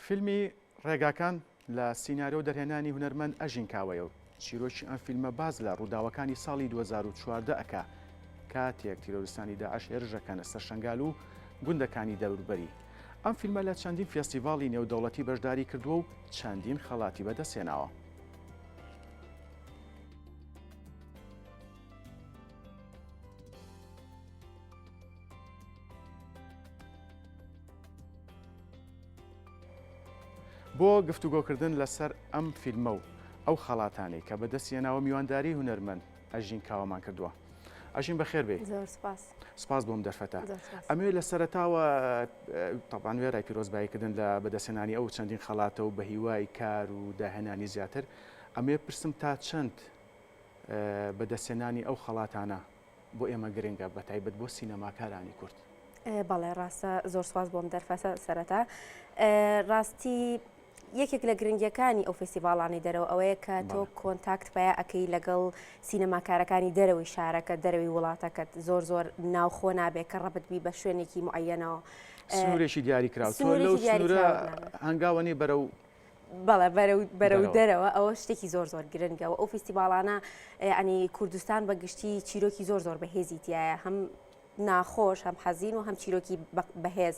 فیلمی ڕێگاکان لە سیناریۆ و دەرهێنانی هونەرمەند ئەژین کاوەیە و چیرۆکی ئەم فیلمە باس لە ڕووداوەکانی ساڵی 2014 ئەکا کاتێک تیرۆریستانی داعش هێرش ئەکەنە سەر شەنگال و گوندەکانی دەوروبەری. ئەم فیلمە لە چەندین فێستیڤاڵی نێودەوڵەتی بەشداری کردووە و چەندین خەڵاتی بەدەستهێناوە. بۆ گفتوگۆکردن لەسەر ئەم فیلمە و ئەو خەڵاتانەی کە بەدەستیهێناوە میوانداری هونەرمەند ئەژین کاوەمان کردووە. ئەژین بەخێر بێی. زۆر سپاس. سپاس بۆم دەرفەتە. ئەمەوێ لە سەرەتاوە تەبعەن وێرای پیرۆزباییکردن لە بەدەستهێنانی ئەو چەندین خەڵاتە و بە هیوای کار و داهێنانی زیاتر ئەمەوێ پرسم تا چەند بەدەستهێنانی ئەو خەڵاتانە بۆ ئێمە گرنگە بە تایبەت بۆ سینەماکارانی کورد. بەڵێ ڕاستە زۆر سوپاس بۆم دەرفەتە سەرەتا ڕاستی یەکێک لە گرنگیەکانی ئەو فێستیڤاڵانەی دەرەوە ئەوەیە کە تۆ contact پیا ئەەکەی لەگەڵ سینەماکارەکانی دەرەوەی شارەکە دەرەوەی وڵاتەکەت زۆر زۆر ناوخۆ نابێت کە ڕەبت بی بە شوێنێکی معەنەوە سنوورێکی دیاریکراو تۆ لەو سنوورە هەنگاوەنی بەرەو بەڵێ بەرەو بەرەو دەرەوە ئەوە شتێکی زۆر زۆر گرنگە و ئەو فیستیڤاڵانە ینی کوردستان بە گشتی چیرۆکی زۆر زۆر بەهێزی تایە هەم ناخۆش هەم حەزین و هەم چیرۆکی بەهێز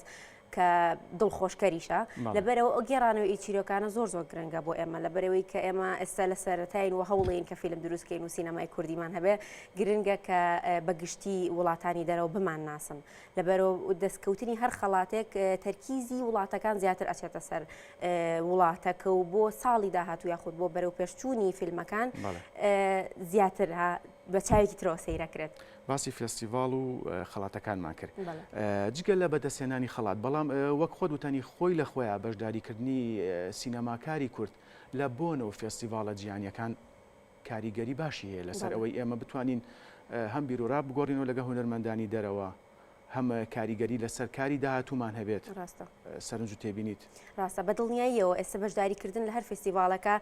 کە دڵخۆشکەریشە لەبەرەوە ئەو گێڕانەوە ئی چیرۆکانە زۆر زۆر گرنگە بۆ ئێمە لەبەرەوەی کە ئێمە ئێستا لە سەرەتاین و هەوڵین کە فیلم دروستکەین و سینەمای کوردیمان هەبێ گرنگە کە بە گشتی وڵاتانی دەرەوە بمان ناسن لەبەرەوە دەستکەوتنی هەر خەڵاتێک تەرکیزی وڵاتەکان زیاتر ئەچێتە سەر وڵاتەکە و بۆ ساڵی داهاتوو یاخود بۆ بەرەو پێشچوونی فیلمەکان زیاتر بە چاوێکی ترەوە سەیرەکرێت. باسی فێستیڤاڵ و خەڵاتەکانمان کرد جگە لە بەدەستهێنانی خەڵات بەڵام وەک خۆت وتەنی خۆی لە خۆیا بەشداریکردنی سینەماکاری کورد لە بۆنە و فێستیڤاڵە جیهانیەکان کاریگەری باشی هەیە لەسەر ئەوەی ئێمە بتوانین هەم بیرورا بگۆڕینەوە لەگە هونەرمەندانی دەرەوە هەم کاریگەری لەسەر کاری داهاتوومان هەبێت. ڕاستە. سەرنج و تێبینیت. ڕاستە بە دڵنیاییەوە ئێستا بەشداریکردن لە هەر فێستیڤاڵەکە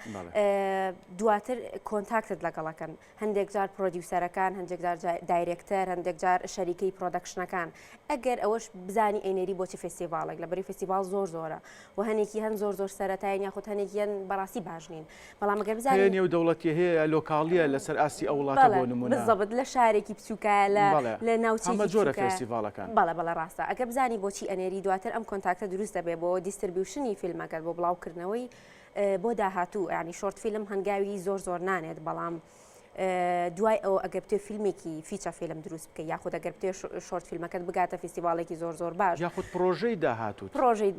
دواتر contact ت لەگەڵەکەن هەندێک جار producer ەکان هەندێک جار director هەندێک جار شەریکەی production ەکان ئەگەر ئەوەش بزانی ئەینێری بۆچی فێستیڤاڵێک لە بەری فێستیڤاڵ زۆر زۆرە و هەنێکی هەن زۆر زۆر سەرەتایین یاخود هەنێکیان بەڕاستی باش نین بەڵام ئەگەر بزانی هەیە نێودەوڵەتی هەیە local یە لەسەر ئاستی ئەو وڵاتە بۆ نمونە بالضبط لە شارێکی بچووکە لە لە ناوچەیەکی هەمە جۆرە فێستیڤاڵەکان بەڵێ بەڵێ ڕاستە ئەگەر بزانی بۆچی ئەنێری دواتر ئەم contact ە دروست دەبێ بۆ distribution ی فیلمەکەت بۆ بڵاوکردنەوەی بۆ داهاتوو ینی short film هەنگاوی زۆر زۆر نانێت بەڵام دوای ئەوە ئەگەر بتێ فیلمێکی feature film دروست بکەی یاخود ئەگەر بتێ short فیلمەکەت بگاتە فیستیڤاڵێکی زۆر زۆر باش یاخود پرۆژەی داهاتوو پرۆژەی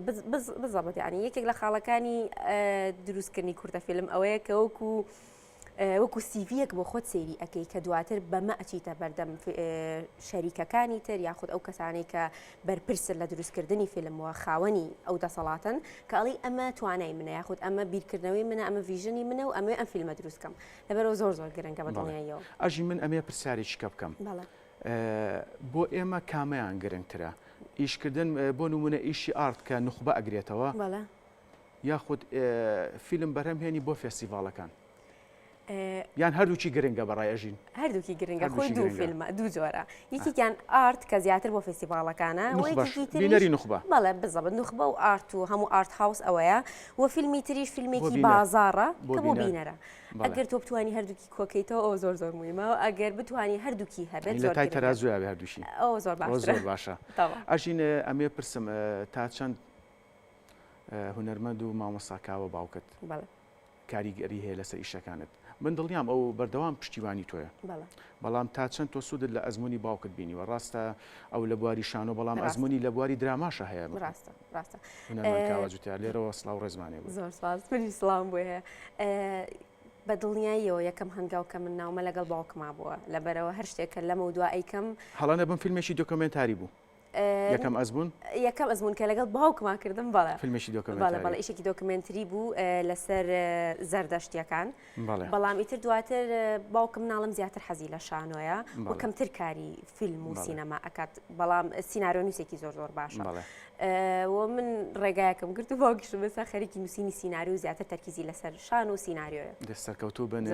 بزەبت ینی یەکێک لە خاڵەکانی دروستکردنی کورتە فیلم ئەوەیە کە وەکو وەکو CV یەک بۆ خۆت سەیری ئەەکەی کە دواتر بەمە ئەچیتە بەردەم شەریکەکانی تر یاخود ئەو کەسانەی کە بەرپرسن لە دروستکردنی فیلم و خاوەنی ئەو دەسەڵاتن کە ئەڵی ئەمە توانای منە یاخود ئەمە بیرکردنەوەی منە ئەمە vision ی منە و ئەمەوێ ئەم فیلمە دروست کەم لەبەرئەوە زۆر زۆر گرنگە بە دڵنیاییەوە. ئەژی من ئەمێ پرسیارێکی کە بکەم بۆ ئێمە کامەیان گرنگترە ئیشکردن بۆ نمونە ئیشی art کە نوخبە ئەگرێتەوە یاخود فیلم بەرهەم هێنی بۆ فێستیڤاڵەکان یان هەردووکی گرنگە بەڕای ئەژین؟ هەردووکی گرنگە خۆی دوو فیلمە دوو جۆرە یەکێکیان art کە زیاتر بۆ فێستیڤاڵەکانە بینەری نوخبە بەڵێ بزەبت نوخبە و art و هەموو art house ئەوەیە و فیلمی تریش فیلمێکی بازاڕە کە بۆ بینەرە ئەگەر تۆ بتوانی هەردووکی کۆکەیتەوە ئەو زۆر زۆر مویمە و ئەگەر بتوانی هەردووکی هەبێت لە تای تەرازویا بێ هەردووشی ئەو زۆر باشترە زۆر باشە ئەژین ئەمێ پرسم تا چەند هونەرمەند و مامۆستا کاوە باوکت کاریگەری هەیە لەسەر ئیشەکانت من دڵنیام ئەو بەردەوام پشتیوانی تۆیە بەڵام تا چەند تۆ سوودت لە ئەزمموی باوکت بینیوە ڕاستە ئەو لە بواری شانۆ بەڵام ئەزمموی لە بواری دراماشە هەیە ڕاستە ڕاستە کاوە جوتیار لێرەوە سڵاو ڕێزمانێ زۆر سپاس منیش سڵاوم بۆی هەیە بە دڵنیاییەوە یەکەم هەنگاو کە من ناومە لەگەڵ باوکما بووە لەبەرەوە هەر شتێک کە لەمە دوا ئەیکەم هەڵە نەبم فیلمێکی دۆکۆمێنتاری بوو یەکەم ئەزموون؟ یەکەم ئەزموون کە لەگەڵ باوکما کردم بەڵێ. فیلمێکی دۆکۆمێنتاری. بەڵێ بەڵێ ئیشێکی دۆکمێنتری بوو لەسەر زەردەشتیەکان. بەڵێ. بەڵام ئیتر دواتر باوکم ناڵم زیاتر حەزی لە شانۆیە و کەمتر کاری فیلم و سینەما ئەکات بەڵام سیناریۆنووسێکی زۆر زۆر باشە. بەڵێ. و من ڕێگایەکم گرت و باوکیشم ئێستا خەریکی نووسینی سیناریۆ و زیاتر تەرکیزی لەسەر شان و سیناریۆیە. دەست سەرکەوتوو بن.